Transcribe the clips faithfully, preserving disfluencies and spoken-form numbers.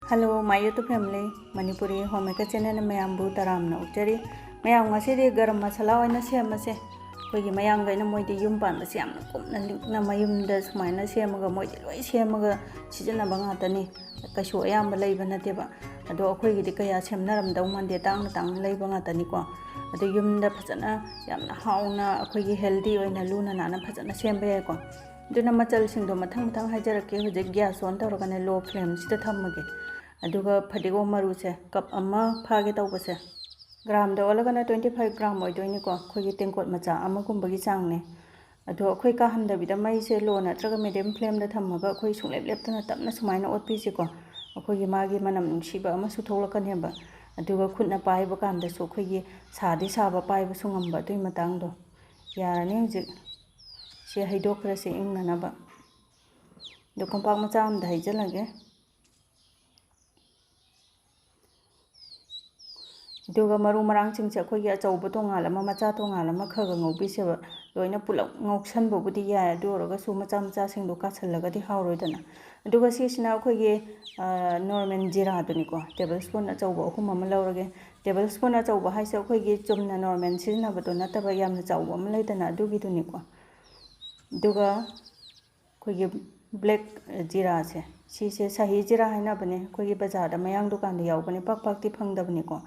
Hello, my YouTube family, Manipuri Homemaker channelꯅ ꯃꯌꯥꯝꯕꯨ ꯇꯔꯥꯝꯅ ꯑꯣꯛꯆꯔꯤ꯫ ꯃꯌꯥꯝ, ꯉꯁꯤꯗꯤ ꯒꯔꯝ ꯃꯁꯥꯂꯥ ꯑꯣꯏꯅ ꯁꯦꯝꯃꯁꯦ꯫ ꯑꯩꯈꯣꯏꯒꯤ ꯃꯌꯥꯡꯈꯩꯅ ꯃꯣꯏꯗꯤ ꯌꯨꯝ ꯄꯥꯟꯕꯁꯦ ꯌꯥꯝꯅ ꯀꯨꯞꯅ ꯂꯤꯛꯅ ꯃꯌꯨꯝꯗ ꯁꯨꯃꯥꯏꯅ ꯁꯦꯝꯃꯒ, ꯃꯣꯏꯗꯤ ꯂꯣꯏ ꯁꯦꯝꯃꯒ ꯁꯤꯖꯤꯟꯅꯕ ꯉꯥꯛꯇꯅꯤ꯫ ꯀꯩꯁꯨ ꯑꯌꯥꯝꯕ ꯂꯩꯕ ꯅꯠꯇꯦꯕ꯫ ꯑꯗꯣ ꯑꯩꯈꯣꯏꯒꯤꯗꯤ ꯀꯌꯥ ꯁꯦꯝꯅꯔꯝꯗꯧ ꯃꯥꯟꯗꯦ, ꯇꯥꯡꯅ ꯇꯥꯡꯅ ꯂꯩꯕ ꯉꯥꯛꯇꯅꯤꯀꯣ꯫ ꯑꯗꯣ ꯌꯨꯝꯗ ꯐꯖꯅ ꯌꯥꯝꯅ ꯍꯥꯎꯅ ꯑꯩꯈꯣꯏꯒꯤ healthy ꯑꯣꯏꯅ ꯂꯨꯅ ꯅꯥꯟꯅ ꯐꯖꯅ ꯁꯦꯝꯕ ꯌꯥꯏꯀꯣ꯫ ꯑꯗꯨꯅ ꯃꯆꯜꯁꯤꯡꯗꯣ ꯃꯊꯪ ꯃꯊꯪ ꯍꯥꯏꯖꯔꯛꯀꯦ꯫ ꯍꯧꯖꯤꯛ gas on ꯇꯧꯔꯒꯅꯦ, low flameꯁꯤꯗ ꯊꯝꯃꯒꯦ꯫ ꯑꯗꯨꯒ ꯐꯗꯤꯒꯣꯝ ꯃꯔꯨꯁꯦ cup ꯑꯃ ꯐꯥꯒꯦ ꯇꯧꯕꯁꯦ, gramꯗ ꯑꯣꯜꯂꯒꯅ twenty five gram ꯑꯣꯏꯗꯣꯏꯅꯤꯀꯣ꯫ ꯑꯩꯈꯣꯏꯒꯤ ꯇꯦꯡꯀꯣꯠ ꯃꯆꯥ ꯑꯃꯒꯨꯝꯕꯒꯤ ꯆꯥꯡꯅꯦ꯫ ꯑꯗꯣ ꯑꯩꯈꯣꯏ ꯀꯥꯍꯟꯗꯕꯤꯗ ꯃꯩꯁꯦ low ꯅꯠꯇ꯭ꯔꯒ medium flameꯗ ꯊꯝꯃꯒ ꯑꯩꯈꯣꯏ ꯁꯨꯡꯂꯦꯞ ꯂꯦꯞꯇꯅ ꯇꯞꯅ ꯁꯨꯃꯥꯏꯅ ꯑꯣꯠꯄꯤꯁꯤꯀꯣ꯫ ꯑꯩꯈꯣꯏꯒꯤ ꯃꯥꯒꯤ ꯃꯅꯝ ꯅꯨꯡꯁꯤꯕ ꯑꯃꯁꯨ ꯊꯣꯛꯂꯛꯀꯅꯦꯕ꯫ ꯑꯗꯨꯒ ꯈꯨꯠꯅ ꯄꯥꯏꯕ ꯀꯥꯟꯗꯁꯨ ꯑꯩꯈꯣꯏꯒꯤ ꯁꯥꯗꯤ ꯁꯥꯕ, ꯄꯥꯏꯕꯁꯨ ꯉꯝꯕ ꯑꯗꯨꯒꯤ ꯃꯇꯥꯡꯗꯣ꯫ ꯌꯥꯔꯅꯤ ꯍꯧꯖꯤꯛ꯫ ꯁꯤ ꯍꯩꯗꯣꯛꯈ꯭ꯔꯁꯤ ꯏꯪꯅꯅꯕ꯫ ꯑꯗꯣ ꯀꯣꯝꯄꯥꯛ ꯃꯆꯥ ꯑꯃꯗ ꯍꯩꯖꯤꯜꯂꯒꯦ꯫ ꯑꯗꯨꯒ ꯃꯔꯨ ꯃꯔꯥꯡꯁꯤꯡꯁꯦ ꯑꯩꯈꯣꯏꯒꯤ ꯑꯆꯧꯕ ꯇꯣꯉꯥꯟ ꯑꯃ, ꯃꯆꯥ ꯇꯣꯉꯥꯟ ꯑꯃ ꯈꯔ ꯈꯔ ꯉꯧꯕꯤꯁꯦꯕ꯫ ꯂꯣꯏꯅ ꯄꯨꯂꯞ ꯉꯧꯁꯟꯕꯕꯨꯗꯤ ꯌꯥꯏ, ꯑꯗꯨ ꯑꯣꯏꯔꯒꯁꯨ ꯃꯆꯥ ꯃꯆꯥꯁꯤꯡꯗꯣ ꯀꯥꯁꯜꯂꯒꯗꯤ ꯍꯥꯎꯔꯣꯏꯗꯅ꯫ ꯑꯗꯨꯒ ꯁꯤꯁꯤꯅ ꯑꯩꯈꯣꯏꯒꯤ, ꯑ, normal ꯖꯤꯔꯥꯗꯨꯅꯤꯀꯣ, table spoon ꯑꯆꯧꯕ ꯑꯍꯨꯝ ꯑꯃ ꯂꯧꯔꯒꯦ꯫ Table spoon ꯑꯆꯧꯕ ꯍꯥꯏꯁꯦ ꯑꯩꯈꯣꯏꯒꯤ ꯆꯨꯝꯅ normal ꯁꯤꯖꯤꯟꯅꯕꯗꯣ ꯅꯠꯇꯕ, ꯌꯥꯝꯅ ꯆꯥꯎꯕ ꯑꯃ ꯂꯩꯗꯅ, ꯑꯗꯨꯒꯤꯗꯨꯅꯤꯀꯣ꯫ ꯑꯗꯨꯒ ꯑꯩꯈꯣꯏꯒꯤ black ꯖꯤꯔꯥꯁꯦ, ꯁꯤꯁꯦ ꯁꯥꯍꯤ ꯖꯤꯔꯥ ꯍꯥꯏꯅꯕꯅꯦ꯫ ꯑꯩꯈꯣꯏꯒꯤ ꯕꯖꯥꯔꯗ ꯃꯌꯥꯡ ꯗꯨꯀꯥꯟꯗ ꯌꯥꯎꯕꯅꯦ, ꯄꯥꯛ ꯄꯥꯛꯇꯤ ꯐꯪꯗꯕꯅꯤꯀꯣ,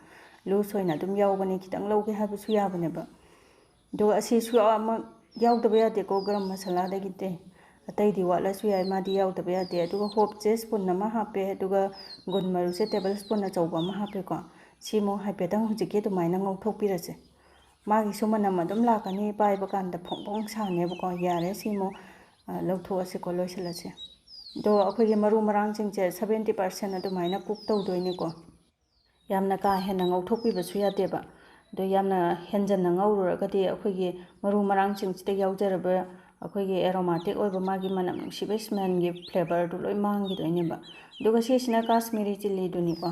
loose ꯑꯣꯏꯅ ꯑꯗꯨꯝ ꯌꯥꯎꯕꯅꯦ, ꯈꯤꯇꯪ ꯂꯧꯒꯦ ꯍꯥꯏꯕꯁꯨ ꯌꯥꯕꯅꯦꯕ꯫ ꯑꯗꯨꯒ ꯑꯁꯤ ꯁꯨꯌꯥꯎ ꯑꯃ ꯌꯥꯎꯗꯕ ꯌꯥꯗꯦꯀꯣ ꯒꯔꯝ ꯃꯁꯥꯂꯥꯗꯒꯤꯗꯤ꯫ ꯑꯇꯩꯗꯤ ꯋꯥꯠꯂꯁꯨ ꯌꯥꯏ, ꯃꯥꯗꯤ ꯌꯥꯎꯗꯕ ꯌꯥꯗꯦ꯫ ꯑꯗꯨꯒ ꯍꯣꯞꯁꯦ spoon ꯑꯃ ꯍꯥꯞꯄꯦ, ꯑꯗꯨꯒ ꯒꯨꯟ ꯃꯔꯨꯁꯦ table spoon ꯑꯆꯧꯕ ꯑꯃ ꯍꯥꯞꯄꯦꯀꯣ꯫ ꯁꯤꯃꯨꯛ ꯍꯥꯏꯐꯦꯠꯇꯪ ꯍꯧꯖꯤꯛꯀꯤ ꯑꯗꯨꯃꯥꯏꯅ ꯉꯧꯊꯣꯛꯄꯤꯔꯁꯦ꯫ ꯃꯥꯒꯤꯁꯨ ꯃꯅꯝ ꯑꯗꯨꯝ ꯂꯥꯛꯀꯅꯤ, ꯄꯥꯏꯕ ꯀꯥꯟꯗ ꯐꯣꯡ ꯐꯣꯡ ꯁꯥꯅꯦꯕꯀꯣ꯫ ꯌꯥꯔꯦ, ꯁꯤꯃꯨꯛ, ꯑ, ꯂꯧꯊꯣꯛꯑꯁꯤꯀꯣ, ꯂꯣꯏꯁꯤꯜꯂꯁꯦ꯫ ꯑꯗꯣ ꯑꯩꯈꯣꯏꯒꯤ ꯃꯔꯨ ꯃꯔꯥꯡꯁꯤꯡꯁꯦ seventy percent ꯑꯗꯨꯃꯥꯏꯅ cook ꯇꯧꯗꯣꯏꯅꯤꯀꯣ꯫ ꯌꯥꯝꯅ ꯀꯥ ꯍꯦꯟꯅ ꯉꯧꯊꯣꯛꯄꯤꯕꯁꯨ ꯌꯥꯗꯦꯕ꯫ ꯑꯗꯣ ꯌꯥꯝꯅ ꯍꯦꯟꯖꯟꯅ ꯉꯧꯔꯨꯔꯒꯗꯤ ꯑꯩꯈꯣꯏꯒꯤ ꯃꯔꯨ ꯃꯔꯥꯡꯁꯤꯡꯁꯤꯗ ꯌꯥꯎꯖꯔꯕ ꯑꯩꯈꯣꯏꯒꯤ aromatic ꯑꯣꯏꯕ ꯃꯥꯒꯤ ꯃꯅꯝ ꯅꯨꯡꯁꯤꯕ smelꯒꯤ flavourꯗꯨ ꯂꯣꯏ ꯃꯥꯡꯈꯤꯗꯣꯏꯅꯦꯕ꯫ ꯑꯗꯨꯒ ꯁꯤꯁꯤꯅ Kashmiri chilliꯗꯨꯅꯤꯀꯣ꯫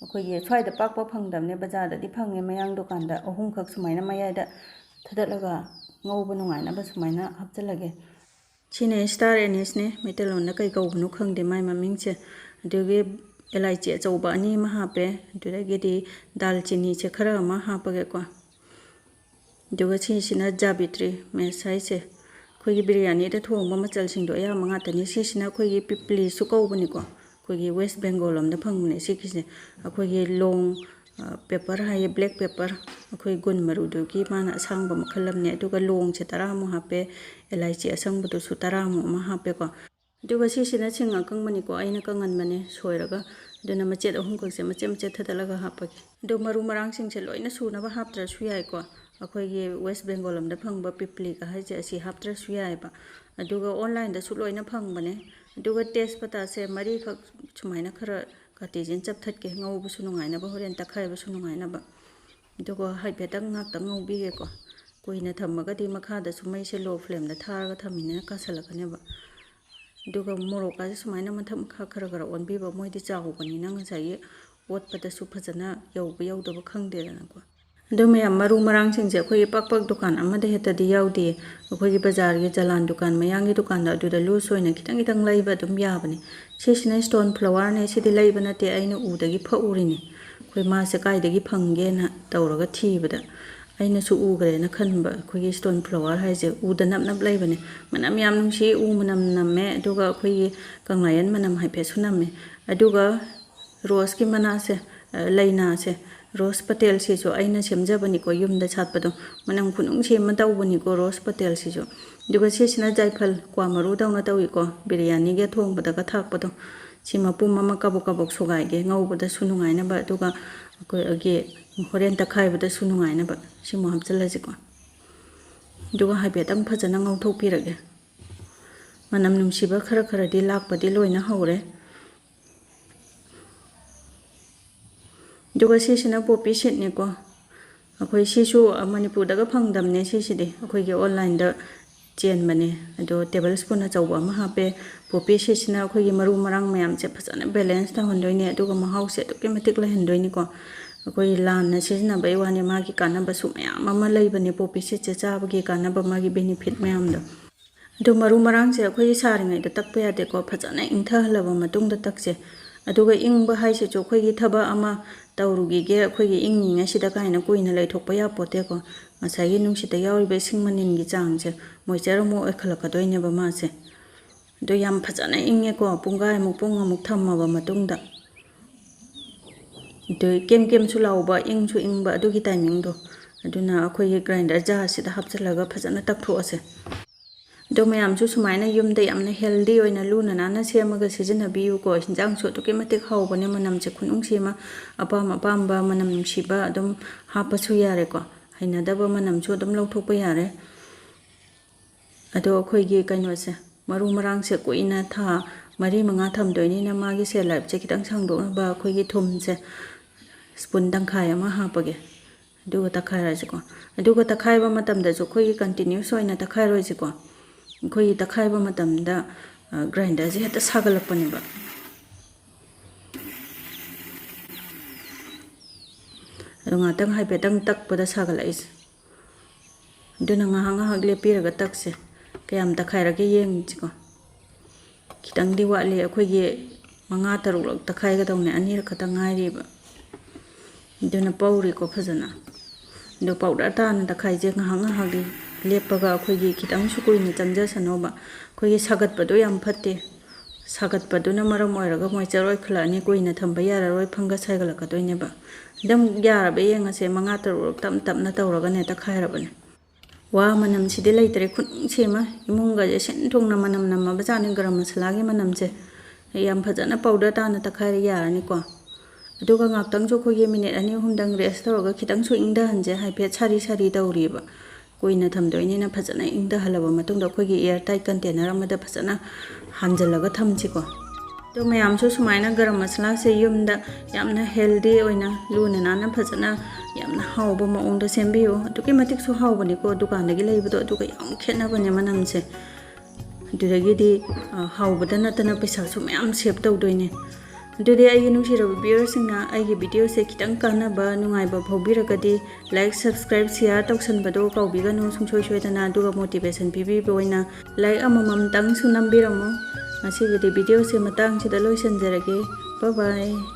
ꯑꯩꯈꯣꯏꯒꯤ ꯁ꯭ꯋꯥꯏꯗ ꯄꯥꯛꯄ ꯐꯪꯗꯕꯅꯦ, ꯕꯖꯥꯔꯗꯗꯤ ꯐꯪꯉꯦ, ꯃꯌꯥꯡ ꯗꯨꯀꯥꯟꯗ ꯑꯍꯨꯝꯈꯛ ꯁꯨꯃꯥꯏꯅ ꯃꯌꯥꯏꯗ ꯊꯥꯗꯠꯂꯒ ꯉꯧꯕ ꯅꯨꯡꯉꯥꯏꯅꯕ ꯁꯨꯃꯥꯏꯅ ꯍꯥꯞꯆꯤꯜꯂꯒꯦ꯫ ꯁꯤꯅꯦ star anise ꯅꯦ, ꯃꯩꯇꯩꯂꯣꯟꯗ ꯀꯩ ꯀꯧꯕꯅꯣ ꯈꯪꯗꯦ ꯃꯥꯏ ꯃꯃꯤꯡꯁꯦ꯫ ꯑꯗꯨꯒꯤ ꯑꯦꯂꯥꯏꯆꯤ ꯑꯆꯧꯕ ꯑꯅꯤ ꯑꯃ ꯍꯥꯞꯄꯦ꯫ ꯑꯗꯨꯗꯒꯤꯗꯤ ꯗꯥꯜꯆꯤꯅꯤꯁꯦ ꯈꯔ ꯑꯃ ꯍꯥꯞꯄꯒꯦꯀꯣ꯫ ꯑꯗꯨꯒ ꯁꯤꯁꯤꯅ ꯖꯥꯕꯤꯇ꯭ꯔꯤ ꯃꯦꯁ ꯍꯥꯏꯁꯦ, ꯑꯩꯈꯣꯏꯒꯤ ꯕꯤꯔꯌꯥꯅꯤꯗ ꯊꯣꯡꯕ ꯃꯆꯜꯁꯤꯡꯗꯣ ꯑꯌꯥꯝꯕ ꯉꯥꯛꯇꯅꯤ꯫ ꯁꯤꯁꯤꯅ ꯑꯩꯈꯣꯏꯒꯤ ꯄꯤꯄ꯭ꯂꯤꯁꯨ ꯀꯧꯕꯅꯤꯀꯣ, ꯑꯩꯈꯣꯏꯒꯤ ꯋꯦꯁ ꯕꯦꯡꯒꯣꯜ ꯂꯣꯝꯗ ꯐꯪꯕꯅꯦ ꯁꯤꯒꯤꯁꯦ꯫ ꯑꯩꯈꯣꯏꯒꯤ ꯂꯣꯡ, ꯑ, ꯄꯦꯄꯔ ꯍꯥꯏꯌꯦ, ꯕ꯭ꯂꯦꯛ ꯄꯦꯄꯔ, ꯑꯩꯈꯣꯏ ꯒꯨꯟ ꯃꯔꯨꯗꯨꯒꯤ ꯃꯥꯅ ꯑꯁꯥꯡꯕ ꯃꯈꯜ ꯑꯃꯅꯦ꯫ ꯑꯗꯨꯒ ꯂꯣꯡꯁꯦ ꯇꯔꯥꯃꯨꯛ ꯍꯥꯞꯄꯦ, ꯑꯦꯂꯥꯏꯆꯤ ꯑꯁꯪꯕꯗꯨꯁꯨ ꯇꯔꯥꯃꯨꯛ ꯑꯃ ꯍꯥꯞꯄꯦꯀꯣ꯫ ꯑꯗꯨꯒ ꯁꯤꯁꯤꯅ ꯁꯤꯡ ꯑꯀꯪꯕꯅꯤꯀꯣ, ꯑꯩꯅ ꯀꯪꯍꯟꯕꯅꯦ ꯁꯣꯏꯔꯒ꯫ ꯑꯗꯨꯅ ꯃꯆꯦꯠ ꯑꯍꯨꯝꯈꯛꯁꯦ ꯃꯆꯦꯠ ꯃꯆꯦꯠ ꯊꯥꯗꯠꯂꯒ ꯍꯥꯞꯄꯒꯦ꯫ ꯑꯗꯨ ꯃꯔꯨ ꯃꯔꯥꯡꯁꯤꯡꯁꯦ ꯂꯣꯏꯅ ꯁꯨꯅꯕ ꯍꯥꯞꯇ꯭ꯔꯁꯨ ꯌꯥꯏꯀꯣ꯫ ꯑꯩꯈꯣꯏꯒꯤ ꯋꯦꯁ ꯕꯦꯡꯒꯣꯜ ꯂꯣꯝꯗ ꯐꯪꯕ ꯄꯤꯄ꯭ꯂꯤꯒ ꯍꯥꯏꯁꯦ ꯑꯁꯤ ꯍꯥꯞꯇ꯭ꯔꯁꯨ ꯌꯥꯏꯑꯕ꯫ ꯑꯗꯨꯒ ꯑꯣꯟꯂꯥꯏꯟꯗꯁꯨ ꯂꯣꯏꯅ ꯐꯪꯕꯅꯦ꯫ ꯑꯗꯨꯒ ꯇꯦꯖꯄꯇꯥꯁꯦ ꯃꯔꯤꯈꯛ ꯁꯨꯃꯥꯏꯅ ꯈꯔ ꯀꯥꯇꯤꯁꯤꯅ ꯆꯞꯊꯠꯀꯦ, ꯉꯧꯕꯁꯨ ꯅꯨꯡꯉꯥꯏꯅꯕ, ꯍꯣꯔꯦꯟ ꯇꯛꯈꯥꯏꯕꯁꯨ ꯅꯨꯡꯉꯥꯏꯅꯕ꯫ ꯑꯗꯨꯒ ꯍꯥꯏꯐꯦꯠꯇꯪ ꯉꯥꯛꯇꯪ ꯉꯧꯕꯤꯒꯦꯀꯣ꯫ ꯀꯨꯏꯅ ꯊꯝꯃꯒꯗꯤ ꯃꯈꯥꯗꯁꯨ ꯃꯩꯁꯦ ꯂꯣ ꯐ꯭ꯂꯦꯝꯗ ꯊꯥꯔꯒ ꯊꯝꯃꯤꯅꯤꯅ ꯀꯥꯁꯜꯂꯛꯀꯅꯦꯕ꯫ ꯑꯗꯨꯒ ꯃꯣꯔꯣꯛꯀꯥꯁꯦ ꯁꯨꯃꯥꯏꯅ ꯃꯊꯛ ꯃꯈꯥ ꯈꯔ ꯈꯔ ꯑꯣꯟꯕꯤꯕ, ꯃꯣꯏꯗꯤ ꯆꯥꯎꯕꯅꯤꯅ ꯉꯁꯥꯏꯒꯤ ꯑꯣꯠꯄꯗꯁꯨ ꯐꯖꯅ ꯌꯧꯕ ꯌꯧꯗꯕ ꯈꯪꯗꯦꯗꯅꯀꯣ꯫ ꯑꯗꯨ ꯃꯌꯥꯝ ꯃꯔꯨ ꯃꯔꯥꯡꯁꯤꯡꯁꯦ ꯑꯩꯈꯣꯏꯒꯤ ꯄꯥꯛ ꯄꯥꯛ ꯗꯨꯀꯥꯟ ꯑꯃꯗ ꯍꯦꯛꯇꯗꯤ ꯌꯥꯎꯗꯦ꯫ ꯑꯩꯈꯣꯏꯒꯤ ꯕꯖꯥꯔꯒꯤ ꯖꯂꯥꯟ ꯗꯨꯀꯥꯟ ꯃꯌꯥꯡꯒꯤ ꯗꯨꯀꯥꯟꯗ ꯑꯗꯨꯗ ꯂꯨꯖ ꯑꯣꯏꯅ ꯈꯤꯇꯪ ꯈꯤꯇꯪ ꯂꯩꯕ ꯑꯗꯨꯝ ꯌꯥꯕꯅꯦ꯫ ꯁꯤꯁꯤꯅ ꯏꯁꯇꯣꯟ ꯐ꯭ꯂꯥꯋꯔꯅꯦ, ꯁꯤꯗꯤ ꯂꯩꯕ ꯅꯠꯇꯦ, ꯑꯩꯅ ꯎꯗꯒꯤ ꯐꯛꯎꯔꯤꯅꯦ꯫ ꯑꯩꯈꯣꯏ ꯃꯥꯁꯦ ꯀꯥꯏꯗꯒꯤ ꯐꯪꯒꯦꯅ ꯇꯧꯔꯒ ꯊꯤꯕꯗ ꯑꯩꯅꯁꯨ ꯎꯈ꯭ꯔꯦꯅ ꯈꯟꯕ꯫ ꯑꯩꯈꯣꯏꯒꯤ ꯏꯁꯇꯣꯟ ꯐ꯭ꯂꯥꯋꯔ ꯍꯥꯏꯁꯦ ꯎꯗ ꯅꯞ ꯅꯞ ꯂꯩꯕꯅꯦ꯫ ꯃꯅꯝ ꯌꯥꯝ ꯅꯨꯡꯁꯤ, ꯎ ꯃꯅꯝ ꯅꯝꯃꯦ, ꯑꯗꯨꯒ ꯑꯩꯈꯣꯏꯒꯤ ꯀꯪꯂꯥꯌꯦꯟ ꯃꯅꯝ ꯍꯥꯏꯐꯦꯠꯁꯨ ꯅꯝꯃꯦ꯫ ꯑꯗꯨꯒ ꯔꯣꯁꯀꯤ ꯃꯅꯥꯁꯦ, ꯑ, ꯂꯩꯅꯥꯁꯦ, ꯔꯣꯁ ꯄꯇꯦꯜꯁꯤꯁꯨ ꯑꯩꯅ ꯁꯦꯝꯖꯕꯅꯤꯀꯣ, ꯌꯨꯝꯗ ꯁꯥꯠꯄꯗꯣ꯫ ꯃꯅꯝ ꯈꯨꯅꯨꯡꯁꯤ ꯑꯃ ꯇꯧꯕꯅꯤꯀꯣ ꯔꯣꯁ ꯄꯇꯦꯜꯁꯤꯁꯨ꯫ ꯑꯗꯨꯒ ꯁꯤꯁꯤꯅ ꯖꯥꯏꯐꯜ, ꯀ꯭ꯋꯥ ꯃꯔꯨꯗꯧꯅ ꯇꯧꯏꯀꯣ, ꯕꯤꯔꯌꯥꯅꯤꯒ ꯊꯣꯡꯕꯗꯒ ꯊꯥꯛꯄꯗꯣ꯫ ꯁꯤ ꯃꯄꯨꯝ ꯑꯃ ꯀꯕꯛ ꯀꯕꯛ ꯁꯨꯒꯥꯏꯒꯦ, ꯉꯧꯕꯗꯁꯨ ꯅꯨꯡꯉꯥꯏꯅꯕ, ꯑꯗꯨꯒ ꯑꯩꯈꯣꯏꯒꯤ ꯍꯣꯔꯦꯟ ꯇꯛꯈꯥꯏꯕꯗꯁꯨ ꯅꯨꯡꯉꯥꯏꯅꯕ꯫ ꯁꯤꯃꯨꯛ ꯍꯥꯞꯆꯤꯜꯂꯁꯤꯀꯣ꯫ ꯑꯗꯨꯒ ꯍꯥꯏꯐꯦꯠꯇꯪ ꯐꯖꯅ ꯉꯧꯊꯣꯛꯄꯤꯔꯒꯦ꯫ ꯃꯅꯝ ꯅꯨꯡꯁꯤꯕ ꯈꯔ ꯈꯔꯗꯤ ꯂꯥꯛꯄꯗꯤ ꯂꯣꯏꯅ ꯍꯧꯔꯦ꯫ ꯑꯗꯨꯒ ꯁꯤꯁꯤꯅ ꯄꯣꯄꯤ ꯁꯤꯠꯅꯤꯀꯣ꯫ ꯑꯩꯈꯣꯏ ꯁꯤꯁꯨ ꯃꯅꯤꯄꯨꯔꯗꯒ ꯐꯪꯗꯕꯅꯦ ꯁꯤꯁꯤꯗꯤ, ꯑꯩꯈꯣꯏꯒꯤ ꯑꯣꯟꯂꯥꯏꯟꯗ ꯆꯦꯟꯕꯅꯦ꯫ ꯑꯗꯣ ꯇꯦꯕꯜ ꯁ꯭ꯄꯨꯟ ꯑꯆꯧꯕ ꯑꯃ ꯍꯥꯞꯄꯦ꯫ ꯄꯣꯄꯤ ꯁꯤꯠꯁꯤꯅ ꯑꯩꯈꯣꯏꯒꯤ ꯃꯔꯨ ꯃꯔꯥꯡ ꯃꯌꯥꯝꯁꯦ ꯐꯖꯅ ꯕꯦꯂꯦꯟꯁ ꯇꯧꯍꯟꯗꯣꯏꯅꯦ, ꯑꯗꯨꯒ ꯃꯍꯥꯎꯁꯦ ꯑꯗꯨꯛꯀꯤ ꯃꯇꯤꯛ ꯂꯩꯍꯟꯗꯣꯏꯅꯤꯀꯣ꯫ ꯑꯩꯈꯣꯏ ꯂꯥꯟꯅ ꯁꯤꯖꯤꯟꯅꯕꯩ ꯋꯥꯅꯤ, ꯃꯥꯒꯤ ꯀꯥꯟꯅꯕꯁꯨ ꯃꯌꯥꯝ ꯑꯃ ꯂꯩꯕꯅꯦ꯫ ꯄꯣꯄꯤ ꯁꯤꯠꯁꯦ ꯆꯥꯕꯒꯤ ꯀꯥꯟꯅꯕ, ꯃꯥꯒꯤ ꯕꯦꯅꯤꯐꯤꯠ ꯃꯌꯥꯝꯗꯣ꯫ ꯑꯗꯣ ꯃꯔꯨ ꯃꯔꯥꯡꯁꯦ ꯑꯩꯈꯣꯏꯒꯤ ꯁꯥꯔꯤꯉꯩꯗ ꯇꯛꯄ ꯌꯥꯗꯦꯀꯣ, ꯐꯖꯅ ꯏꯪꯊꯍꯜꯂꯕ ꯃꯇꯨꯡꯗ ꯇꯛꯁꯦ꯫ ꯑꯗꯨꯒ ꯏꯪꯕ ꯍꯥꯏꯁꯤꯁꯨ ꯑꯩꯈꯣꯏꯒꯤ ꯊꯕꯛ ꯑꯃ ꯇꯧꯔꯨꯈꯤꯒꯦ, ꯑꯩꯈꯣꯏꯒꯤ ꯏꯪꯉꯤꯉꯩꯁꯤꯗ ꯀꯥꯏꯅ ꯀꯨꯏꯅ ꯂꯩꯊꯣꯛꯄ ꯌꯥꯄꯣꯠꯇꯦꯀꯣ꯫ ꯉꯁꯥꯏꯒꯤ ꯅꯨꯡꯁꯤꯠꯇ ꯌꯥꯎꯔꯤꯕ ꯏꯁꯤꯡ ꯃꯅꯤꯜꯒꯤ ꯆꯥꯡꯁꯦ moisture ꯑꯃꯨꯛ ꯑꯣꯏꯈꯠꯂꯛꯀꯗꯣꯏꯅꯦꯕ ꯃꯥꯁꯦ꯫ ꯑꯗꯣ ꯌꯥꯝ ꯐꯖꯅ ꯏꯪꯉꯦꯀꯣ, ꯄꯨꯡꯈꯥꯏꯃꯨꯛ ꯄꯨꯡ ꯑꯃꯨꯛ ꯊꯝꯃꯕ ꯃꯇꯨꯡꯗ꯫ ꯑꯗꯨ ꯀꯦꯝ ꯀꯦꯝꯁꯨ ꯂꯥꯎꯕ, ꯏꯪꯁꯨ ꯏꯪꯕ, ꯑꯗꯨꯒꯤ timingꯗꯣ꯫ ꯑꯗꯨꯅ ꯑꯩꯈꯣꯏꯒꯤ grinder jarꯁꯤꯗ ꯍꯥꯞꯆꯤꯜꯂꯒ ꯐꯖꯅ ꯇꯛꯊꯣꯛꯑꯁꯦ꯫ ꯑꯗꯣ ꯃꯌꯥꯝꯁꯨ ꯁꯨꯃꯥꯏꯅ ꯌꯨꯝꯗ ꯌꯥꯝꯅ healthy ꯑꯣꯏꯅ ꯂꯨꯅ ꯅꯥꯟꯅ ꯁꯦꯝꯃꯒ ꯁꯤꯖꯤꯟꯅꯕꯤꯌꯨꯀꯣ꯫ ꯍꯤꯟꯖꯥꯡꯁꯨ ꯑꯗꯨꯛꯀꯤ ꯃꯇꯤꯛ ꯍꯥꯎꯕꯅꯦ, ꯃꯅꯝꯁꯦ ꯈꯨꯅꯨꯡꯁꯤ ꯑꯃ, ꯑꯄꯥꯝ ꯑꯄꯥꯝꯕ ꯃꯅꯝ ꯅꯨꯡꯁꯤꯕ ꯑꯗꯨꯝ ꯍꯥꯞꯄꯁꯨ ꯌꯥꯔꯦꯀꯣ꯫ ꯍꯩꯅꯗꯕ ꯃꯅꯝꯁꯨ ꯑꯗꯨꯝ ꯂꯧꯊꯣꯛꯄ ꯌꯥꯔꯦ꯫ ꯑꯗꯣ ꯑꯩꯈꯣꯏꯒꯤ ꯀꯩꯅꯣꯁꯦ, ꯃꯔꯨ ꯃꯔꯥꯡꯁꯦ ꯀꯨꯏꯅ ꯊꯥ ꯃꯔꯤ ꯃꯉꯥ ꯊꯝꯗꯣꯏꯅꯤꯅ ꯃꯥꯒꯤ shelf lifeꯁꯦ ꯈꯤꯇꯪ ꯁꯥꯡꯗꯣꯛꯅꯕ ꯑꯩꯈꯣꯏꯒꯤ ꯊꯨꯝꯁꯦ spoon ꯇꯪꯈꯥꯏ ꯑꯃ ꯍꯥꯞꯄꯒꯦ꯫ ꯑꯗꯨꯒ ꯇꯛꯈꯥꯏꯔꯁꯤꯀꯣ꯫ ꯑꯗꯨꯒ ꯇꯛꯈꯥꯏꯕ ꯃꯇꯝꯗꯁꯨ ꯑꯩꯈꯣꯏꯒꯤ continuous ꯑꯣꯏꯅ ꯇꯛꯈꯥꯏꯔꯣꯏꯁꯤꯀꯣ꯫ ꯑꯩꯈꯣꯏꯒꯤ ꯇꯛꯈꯥꯏꯕ ꯃꯇꯝꯗ, ꯑ, grinderꯁꯦ ꯍꯦꯛꯇ ꯁꯥꯒꯠꯂꯛꯄꯅꯦꯕ꯫ ꯑꯗꯣ ꯉꯥꯛꯇꯪ ꯍꯥꯏꯐꯦꯠꯇꯪ ꯇꯛꯄꯗ ꯁꯥꯒꯠꯂꯛꯏꯁꯦ꯫ ꯑꯗꯨꯅ ꯉꯥꯏꯍꯥꯛ ꯉꯥꯏꯍꯥꯛ ꯂꯦꯞꯄꯤꯔꯒ ꯇꯛꯁꯦ꯫ ꯀꯌꯥꯝ ꯇꯛꯈꯥꯏꯔꯒꯦ ꯌꯦꯡꯁꯤꯀꯣ꯫ ꯈꯤꯇꯪꯗꯤ ꯋꯥꯠꯂꯤ, ꯑꯩꯈꯣꯏꯒꯤ ꯃꯉꯥ ꯇꯔꯨꯛꯂꯛ ꯇꯛꯈꯥꯏꯒꯗꯧꯅꯦ, ꯑꯅꯤꯔꯛ ꯈꯛꯇ ꯉꯥꯏꯔꯤꯕ꯫ ꯑꯗꯨꯅ ꯄꯧꯔꯦꯀꯣ ꯐꯖꯅ꯫ ꯑꯗꯣ powder ꯇꯥꯅ ꯇꯛꯈꯥꯏꯁꯦ ꯉꯥꯏꯍꯥꯛ ꯉꯥꯏꯍꯥꯛ ꯂꯦꯞꯄꯒ ꯑꯩꯈꯣꯏꯒꯤ ꯈꯤꯇꯪꯁꯨ ꯀꯨꯏꯅ ꯆꯪꯖꯁꯅꯣꯕ꯫ ꯑꯩꯈꯣꯏꯒꯤ ꯁꯥꯒꯠꯄꯗꯣ ꯌꯥꯝ ꯐꯠꯇꯦ꯫ ꯁꯥꯒꯠꯄꯗꯨꯅ ꯃꯔꯝ ꯑꯣꯏꯔꯒ moisture ꯑꯣꯏꯈꯠꯂꯛꯑꯅꯤ, ꯀꯨꯏꯅ ꯊꯝꯕ ꯌꯥꯔꯔꯣꯏ, fungus ꯍꯥꯏꯒꯠꯂꯛꯀꯗꯣꯏꯅꯦꯕ꯫ ꯑꯗꯨꯝ ꯌꯥꯔꯕ ꯌꯦꯡꯉꯁꯦ, ꯃꯉꯥ ꯇꯔꯨꯛꯂꯛ ꯇꯞ ꯇꯞꯅ ꯇꯧꯔꯒꯅꯦ ꯇꯛꯈꯥꯏꯔꯕꯅꯦ꯫ ꯋꯥ ꯃꯅꯝꯁꯤꯗꯤ ꯂꯩꯇ꯭ꯔꯦ, ꯈꯨꯅꯨꯡꯁꯤ ꯑꯃ꯫ ꯏꯃꯨꯡꯒꯁꯦ ꯁꯤꯟ ꯊꯨꯡꯅ ꯃꯅꯝ ꯅꯝꯃꯕꯖꯥꯠꯅꯤ ꯒꯔꯝ ꯃꯁꯥꯂꯥꯒꯤ ꯃꯅꯝꯁꯦ꯫ ꯌꯥꯝ ꯐꯖꯅ powder ꯇꯥꯅ ꯇꯛꯈꯥꯏꯔ ꯌꯥꯔꯅꯤꯀꯣ꯫ ꯑꯗꯨꯒ ꯉꯥꯛꯇꯪꯁꯨ ꯑꯩꯈꯣꯏꯒꯤ minute ꯑꯅꯤ ꯑꯍꯨꯝꯗꯪ rest ꯇꯧꯔꯒ ꯈꯤꯇꯪꯁꯨ ꯏꯪꯊꯍꯟꯁꯦ, ꯍꯥꯏꯐꯦꯠ ꯁꯥꯔꯤ ꯁꯥꯔꯤ ꯇꯧꯔꯤꯕ꯫ ꯀꯨꯏꯅ ꯊꯝꯗꯣꯏꯅꯤꯅ ꯐꯖꯅ ꯏꯪꯊꯍꯜꯂꯕ ꯃꯇꯨꯡꯗ ꯑꯩꯈꯣꯏꯒꯤ air tight container ꯑꯃꯗ ꯐꯖꯅ ꯍꯥꯟꯖꯜꯂꯒ ꯊꯝꯁꯤꯀꯣ꯫ ꯑꯗꯣ ꯃꯌꯥꯝꯁꯨ ꯁꯨꯃꯥꯏꯅ ꯒꯔꯝ ꯃꯁꯥꯂꯥꯁꯦ ꯌꯨꯝꯗ ꯌꯥꯝꯅ healthy ꯑꯣꯏꯅ ꯂꯨꯅ ꯅꯥꯟꯅ ꯐꯖꯅ ꯌꯥꯝꯅ ꯍꯥꯎꯕ ꯃꯑꯣꯡꯗ ꯁꯦꯝꯕꯤꯌꯨ꯫ ꯑꯗꯨꯛꯀꯤ ꯃꯇꯤꯛꯁꯨ ꯍꯥꯎꯕꯅꯤꯀꯣ, ꯗꯨꯀꯥꯟꯗꯒꯤ ꯂꯩꯕꯗꯣ ꯑꯗꯨꯒ ꯌꯥꯝ ꯈꯦꯠꯅꯕꯅꯦ ꯃꯅꯝꯁꯦ꯫ ꯑꯗꯨꯗꯒꯤꯗꯤ, ꯑ, ꯍꯥꯎꯕꯗ ꯅꯠꯇꯅ ꯄꯩꯁꯥꯁꯨ ꯃꯌꯥꯝ save ꯇꯧꯗꯣꯏꯅꯦ꯫ ꯑꯗꯨꯗꯤ ꯑꯩꯒꯤ ꯅꯨꯡꯁꯤꯔꯕ viewerꯁꯤꯡꯅ ꯑꯩꯒꯤ videoꯁꯦ ꯈꯤꯇꯪ ꯀꯥꯟꯅꯕ, ꯅꯨꯡꯉꯥꯏꯕ ꯐꯥꯎꯕꯤꯔꯒꯗꯤ like, subscribe, share ꯇꯧꯁꯟꯕꯗꯣ ꯀꯥꯎꯕꯤꯒꯅꯨ ꯁꯨꯡꯁꯣꯏ ꯁꯣꯏꯗꯅ꯫ ꯑꯗꯨꯒ motivation ꯄꯤꯕꯤꯕ ꯑꯣꯏꯅ like ꯑꯃꯃꯝꯇꯪꯁꯨ ꯅꯝꯕꯤꯔꯝꯃꯣ꯫ ꯉꯁꯤꯒꯤꯗꯤ videoꯁꯦ ꯃꯇꯥꯡꯁꯤꯗ ꯂꯣꯏꯁꯤꯟꯖꯔꯒꯦ꯫ Bye bye.